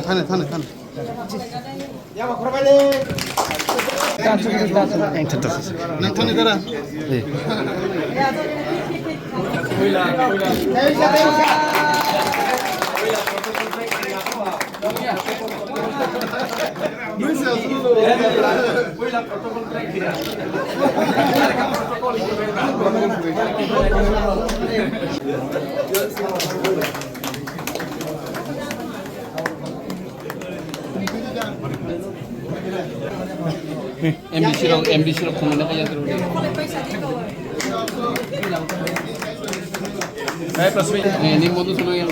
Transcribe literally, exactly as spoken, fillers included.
Thani, thani, thani. Nang thani dara. M D C rok, M D C rok khumui na kaya turu. Hai, Prasmi, eh, ni modu suno yang.